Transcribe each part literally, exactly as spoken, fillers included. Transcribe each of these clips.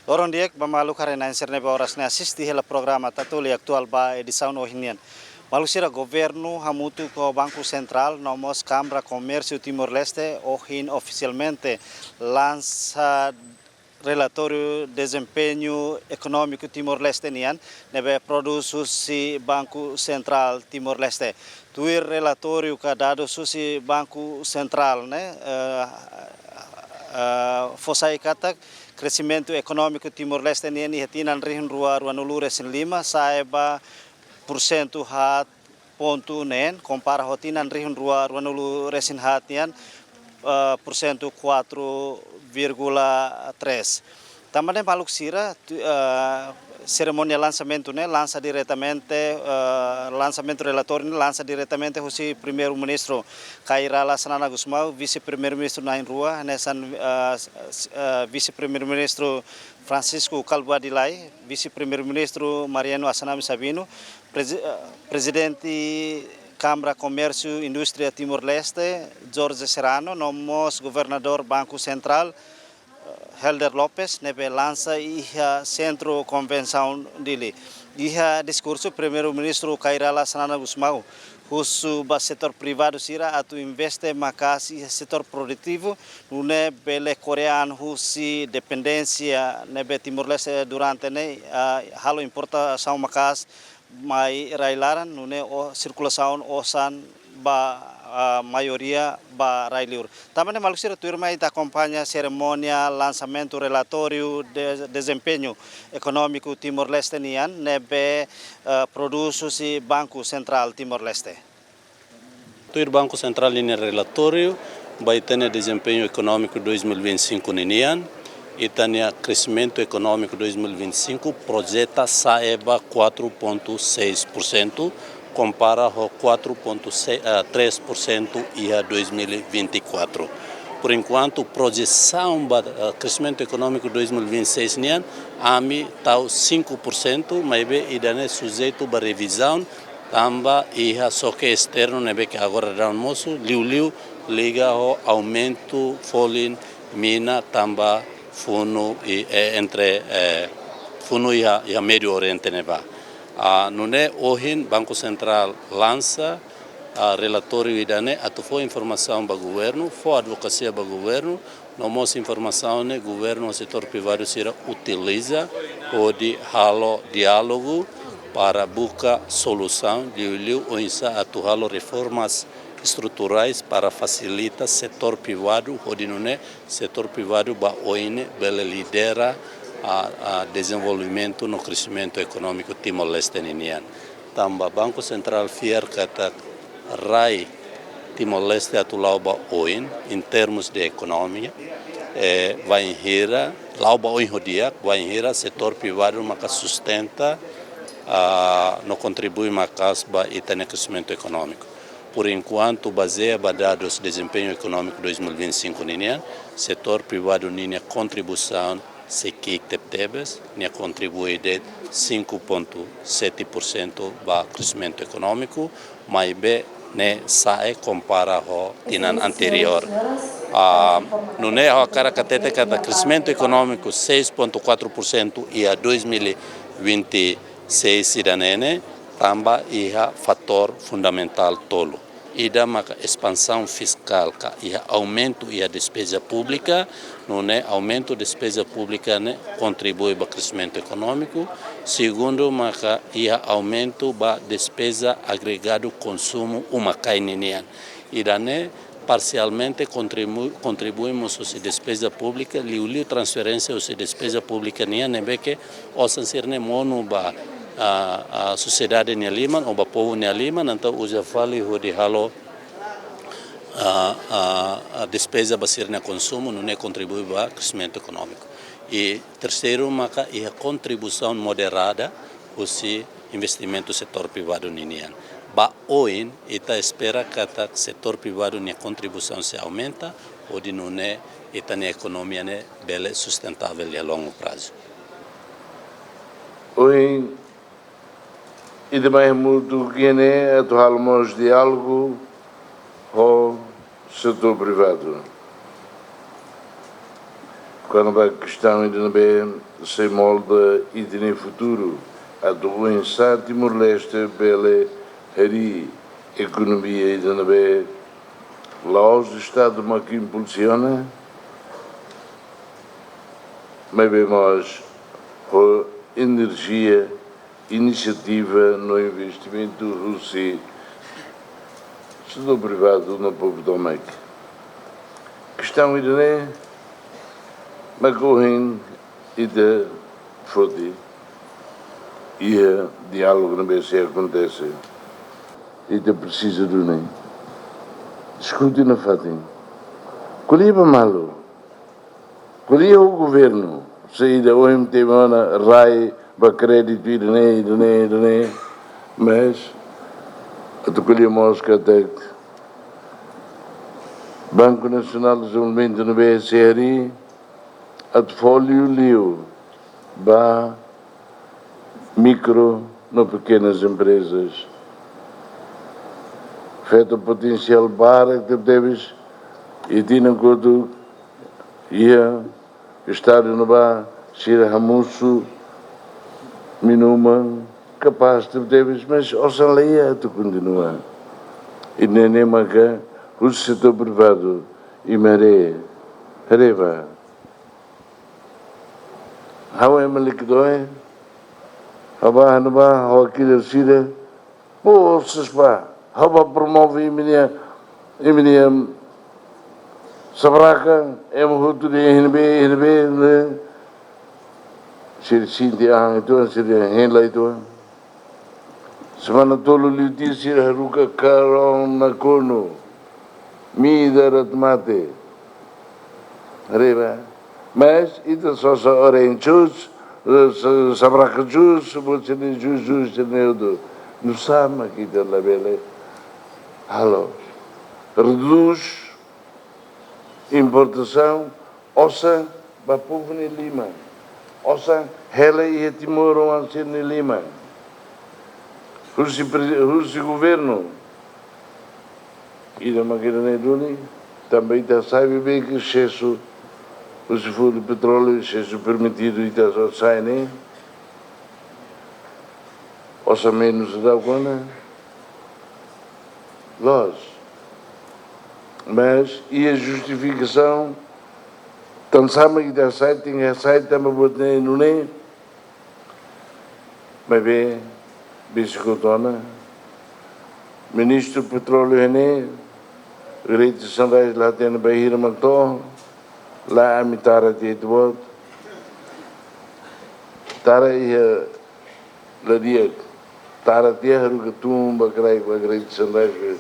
Loron di'ak ba maluk haree-na'in sira ne'ebé oras ne'e asiste hela programa Tatoli Atuál ba edisaun ohin nian. Maluk sira, governu hamutuk ho Banku Sentrál no mós Kámara Komérsiu Timor-Leste ohin ofisialmente lansa relatóriu dezempeñu ekonómiku Timor-Leste nian ne'ebé produs husi Banku Sentrál Timor-Leste. Tuir relatóriu ka dadus husi Banku Sentrál ne'e, eh, eh, fó sai katak kresimentu ekonómiku Timor-Leste nian iha tinan rihun rua ruanulu resin lima sa'e ba pursentu haat pontu neen, kompara ho tinan rihun rua ruanulu resin haat nian, eh, pursentu kuatru vírgula tres. Tanba ne'e maluk sira, tu-, eh, serimónia lansamentu ne'e lansa diretamente, eh, lansamentu relatóriu ne'e lansa diretamente husi Primeiru-Ministru Kay Rala Xanana Gusmão, Vise-Primeiru-Ministru na'in-rua, hanesan, eh, s-, eh, Vise-Primeiru-Ministru Francisco Kalbuadi Lay, Vise-Primeiru-Ministru Mariano Assanami Sabino, Prezi-, eh, Prezidente Kámara Komérsiu Indústria Timor-Leste, Jorge Serrano, no mós Governadór Banku Sentrál, eh, Helder Lopes, ne'ebé lansa iha Sentru Konvensaun Dili. Iha diskursu, Primeiru-Ministru Kay Rala Xanana Gusmão husu ba setór privadu sira atu investe maka'as iha setór produtivu, nune'e bele korean husi dependénsia ne'ebé Timor-Leste durante ne'e, ah, halo importasaun maka'as mai rai-laran, nune'e o sirkulasaun osan ba, ah, maioria ba rai-liur. Tanba ne'e maluk sira, tuirmai ita akompaña serimónia lansamentu relatóriu de dezempeñu ekonómiku Timor-Leste nian ne'ebé, eh, produs husi Banku Sentrál Timor-Leste. Tuir Banku Sentrál ninia relatóriu ba ita-nia dezempeñu ekonómiku dois mil e vinte e cinco ninian, ita-nia kresimentu ekonómiku dois mil e vinte e cinco projeta sa'e ba quatro ponto seis por cento, kompara ho quatro ponto três por cento iha dois mil e vinte e quatro. Por enkuantu, projesaun ba, eh, kresimentu ekonómiku dois mil e vinte e seis nian, ami tau cinco por cento, maibé ida-ne'e sujeitu ba revizaun, tanba iha xoke esternu ne'ebé ke agora daudaun mosu, liuliu liga ho aumentu folin mina tanba funu i, eh, entre, eh, funu iha, iha Médiu Oriente ne'ebá. Ah, nune'e ohin Banku Sentrál lansa, ah, relatóriu ida-ne'e atu fó informasaun ba governu, fó advokasia ba governu, no mós informasaun ne'e governu ho setór privadu sira utiliza hodi halo diálogu para buka solusaun, liuliu oinsá atu halo reformas estruturais para fasilita setór privadu, hodi nune'e setór privadu ba oin ne'e bele lidera, ah, ah, dezenvolvimentu no kresimentu ekonómiku Timor-Leste ninian. Tanba Banku Sentrál fiar katak rai Timor-Leste atu la'o ba oin, em termos de economia, eh, bainhira, la'o ba oin ho di'ak, bainhira setór privadu maka sustenta, ah, no kontribui maka'as ba ita-nia kresimentu ekonómiku. Por enkuantu, bazeia ba dadus dezempeñu ekonómiku dois mil e vinte e cinco ninian, setór privadu ninia kontribuisaun sei ki'ik tebetebes, nia kontribui de'it cinco ponto sete por cento ba kresimentu ekonómiku, maibé ne'e sa'e kompara ho tinan anteriór. Ah, nune'e ha'u hakarak hatete katak kresimentu ekonómiku seis ponto quatro por cento iha dois mil e vinte e seis ida-ne'e ne'e tanba iha fatór fundamentál tolu. Ida maka espansaun fiskál ka iha aumentu iha despeza públika, nune'e aumentu despeza públika ne'e kontribui ba kresimentu ekonómiku. Segundu maka iha aumentu ba despeza agregadu konsumu uma-kain ninian. Ida-ne'e parsialmente kontribu-, kontribui mós husi despeza públika, liuliu transferénsia husi despeza públika nian ne'ebé ke osan sira-ne'e monu ba, ah, ah, sosiedade nia liman ou ba povu nia liman, entaun uza fali hodi halo, ah, ah, ah, despeza ba sira-nia konsumu, nune'e kontribui ba kresimentu ekonómiku. I terseiru maka iha kontribuisaun moderada husi investimentu setór privadu ninian. Ba oin, ita espera katak setór privadu nia kontribuisaun sei aumenta, hodi nune'e ita-nia ekonomia ne'e bele sustentável iha longu prazu. Ohin, ita mai hamutuk iha ne'e atu halo mós diálogu ho setór privadu. Kona-ba kestaun ida-ne'ebé sei molda ita-nia futuru, atu oinsá Timor-Leste bele harii ekonomia ida-ne'ebé la'ós Estadu mak impulsiona, maibé mós ho enerjia, inisiativa no investimentu husi setór privadu no povu tomak. Kestaun ida-ne'e mak ohin ita foti iha diálogu ne'ebé sei akontese. Ita presiza duni diskute nafatin. Ko'alia ba malu. Ko'alia ho governu. Se ida ohin temi ona rai ba kréditu ida-ne'e, ida-ne'e, ida-ne'e. Mas atu ko'alia mós katak Banku Nasionál Dezenvolvimentu ne'ebé sei harii atu fó liuliu ba mikro no pekenas emprezas. Feto potensiál barak tebetebes, i tinan kotuk iha Estadu ne'ebá sira hamosu minuman kapás tebetebes, mas osan la iha atu kontinua. I ne'e ne'e maka husi setór privadu imi haree, haree ba. Ha'u ema likdoe, ha'u bá, ha'u bá, ha'u alkila sira, poses ba, ha'u bá promove imi-nia, imi-nia sabraka, ema hotu dehan ne'ebé, ne'ebé, ne'e. Sira sente an uitoan, sira hein lai uitoan. Semana tolu liu tiha sira haruka karón nakonu. Midar atu mate. Haree ba. Mas ita sosa orange juice, sa-, sabraka juice, buat sira-ne'e juice, juice sira-ne'e hotu. Nusá mak ita labele halo? Redús importasaun, osan ba povu nia liman. Osan hela iha timoroan sira-nia liman. Husi pre-, husi governu. Ida mak ida-ne'e duni, tanba ita hasai bebeik sesu husi Fundu Petróleu, sesu permitidu ita hasai ne'e. Osan menus daudaun ona. Loos. Mas iha justifikasaun, tansá mak ita hasai, tenke hasai tanba buat ne'e nune'e. Maibé, besik hotu ona, Ministru Petróleu ne'e, Greta Sunrise la hatene bainhira mak to'o, lae, ami tara tiha ita-boot. Tara iha la di'ak, tara tiha haruka tun ba kraik ba Greta Sunrise,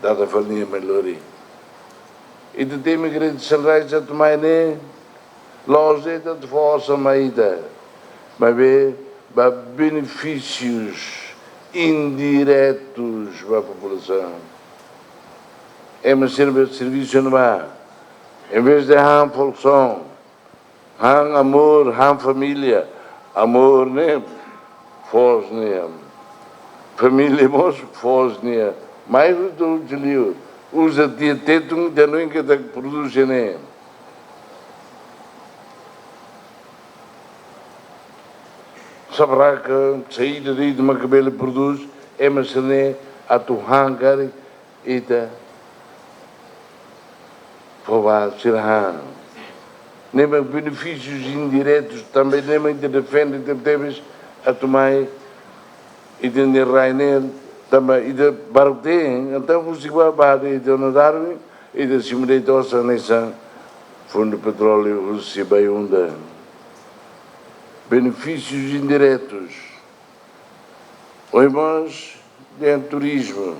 dada fali nia mai lori. Ita temi Greta Sunrise atu mai ne'e, la'ós ita atu fó osan mai ita, maibé ba benefísius indiretus ba populasaun. Ema sira be servisu ne'ebá, envezde han folkson, han amor, han família. Amor ne'e foos nia. Família mós foos nia. Mai hutu liu. Uza tiha Tetun, tiha hanoin katak prodús ne'e. Sabraka, saida de'it mak bele prodús, ema sira-ne'e atu han karik, ita fó ba sira han. Ne'e mak benefísius indiretus, tanba ne'e mak ita defende tebetebes atu mai ita-nia rai ne'e, tanba ita baruk-teen, entaun husik ba, ba de'it ona Darwin, ita simu de'it osan hanesan Fundu Petróleu husi Bayu-Undan. Benefísius indiretus. Ohin mós dehan turizmu,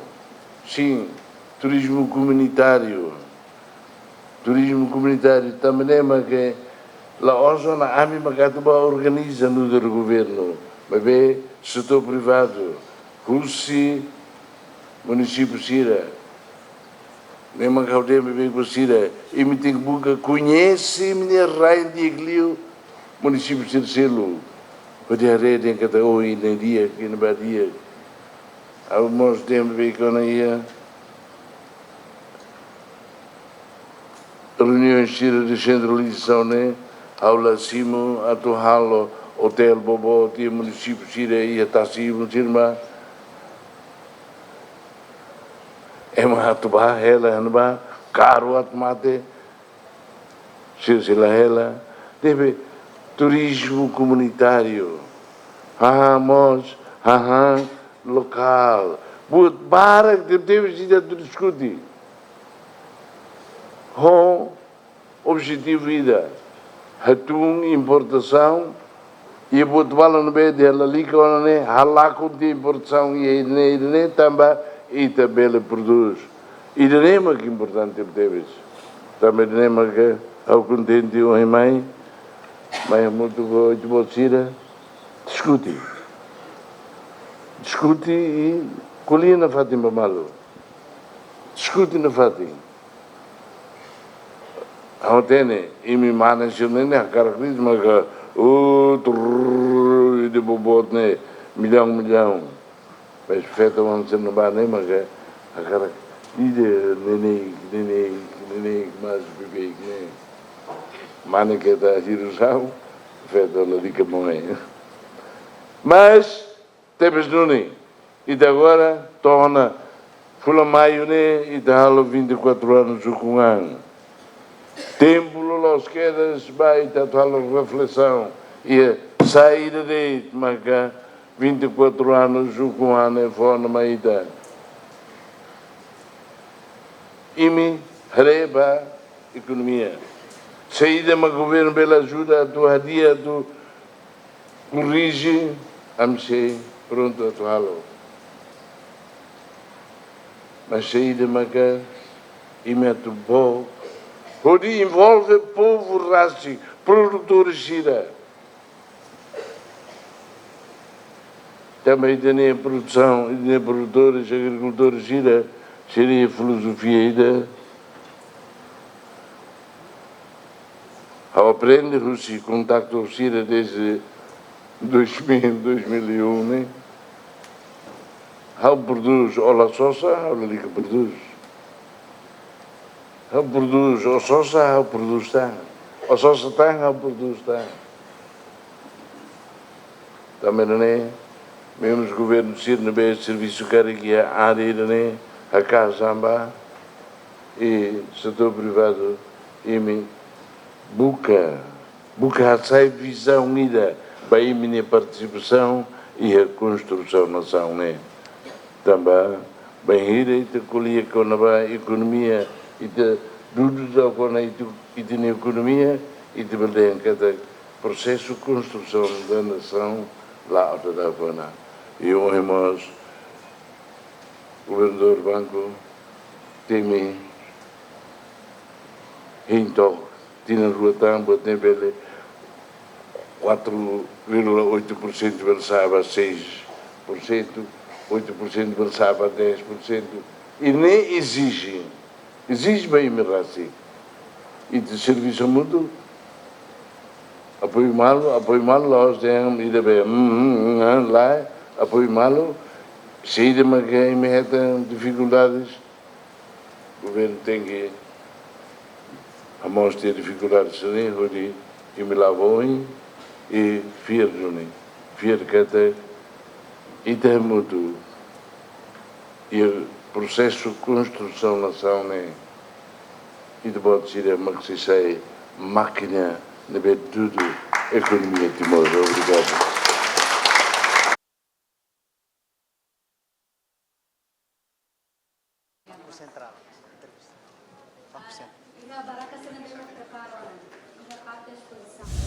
sin, turizmu komunitáriu. Turizmu komunitáriu tanba ne'e mak la'ós ona ami mak atu ba organiza nu'udar governu, maibé setór privadu, husi munisípiu sira. Ne'e mak ha'u dehan bebeik ba sira, imi tenke buka koñese imi-nia rai di'ak liu, munisípiu sira seluk. Hodi haree dehan katak ohin ne'e di'ak, iha ne'ebá di'ak. Ha'u mós dehan bebeik ona iha reuniaun sira desentralizasaun ne'e, ha'u la simu atu halo otél boboot iha munisípiu sira iha tasi-ibun sira, mas ema atu bá hela, ema bá karu atu mate, sira sei la hela. Debe turizmu komunitáriu. Hahán moos, hahán lokál. Buat barak tebetebes ita atu diskute. Ho objetivu ida, hatún importasaun, i buat balu ne'ebé dehan lalika ona ne'e, halakon tiha importasaun iha ida-ne'e, ida-ne'e, tanba ita bele prodús. Ida-ne'e mak importante tebes. Tanba ida-ne'e mak ha'u kontente ohin mai, mai hamutuk ho ita-boot sira, diskute. Diskute i ko'alia nafatin ba malu. Diskute nafatin. Ha'u hatene, imi mane sira-ne'e hakarak kritika maka, oh, trrr, ida boboot ne'e, millaun, millaun. Mas feto wan sira-ne'e bá ne'e maka hakarak ida neineik, neineik, neineik, mas beibeik ne'e. Mane keta hirus ha'u, feto lalika moe. Mas, tebes duni, ita agora, to'o ona fulan Maiu ne'e, ita halo vinte e quatro anos ukun an. Tempu loloos kedas, ba ita atu halo reflesaun, i saida de'it maka vinte e quatro anos ukun an ne'e fó ona mai ita. Imi haree ba ekonomia. Saida mak governu bele ajuda atu hadi'a, atu korrije, ami sei prontu atu halo. Mas saida maka imi atu book hodi envolve povu rasik, produtór sira. Tanba ita-nia produsaun, ita-nia produtór, agrikultór sira, sira-nia filozofia ida. Ha'u aprende husi kontaktu sira desde dois mil, dois mil e um, ne'e. Ha'u prodús, ó la sosa, ha'u lalika prodús. Ha'u prodús, ó sosa, ha'u prodús tan. Ó sosa tan, ha'u prodús tan. Tanba ne'e, mezmu governu sira ne'ebé servisu karik iha área ida-ne'e, hakaas an ba, i setór privadu, imi buka, buka hasai vizaun ida, ba imi-nia partisipasaun iha konstrusaun nasaun ne'e. Tanba, bainhira ita ko'alia kona-ba ekonomia, ita dudu daudaun kona ita, ita-nia ekonomia, ita bele dehan katak prosesu konstrusaun da nasaun la'o daudaun kona. I ohin mós, governadór banku temi hein took, tinan rua tan, buat ne'e bele quatro vírgula oito por cento bele sa'e ba seis por cento, oito por cento bele sa'e ba dez por cento. I ne'e ezije, ezije ba imi rasik. Ita servisu hamutuk, apoiu malu, apoiu malu, la'ós dehan ida be, mm, mm, mm, ah, lae, apoiu malu, saida mak imi hetan difikuldades, governu tenke hamoos tiha difikuldades ne'e, hodi imi la'o ba oin, i fiar duni, fiar katak ita hamutuk, i prosesu konstrusaun nasaun ne'e, ita-boot sira mak sei sai mákina ne'ebé dudu ekonomia Timor. Obrigadu. Banku Sentrál, entrevista. Banku Sentrál. Iha baraka sira ne'ebé prepara, iha parte espozisaun.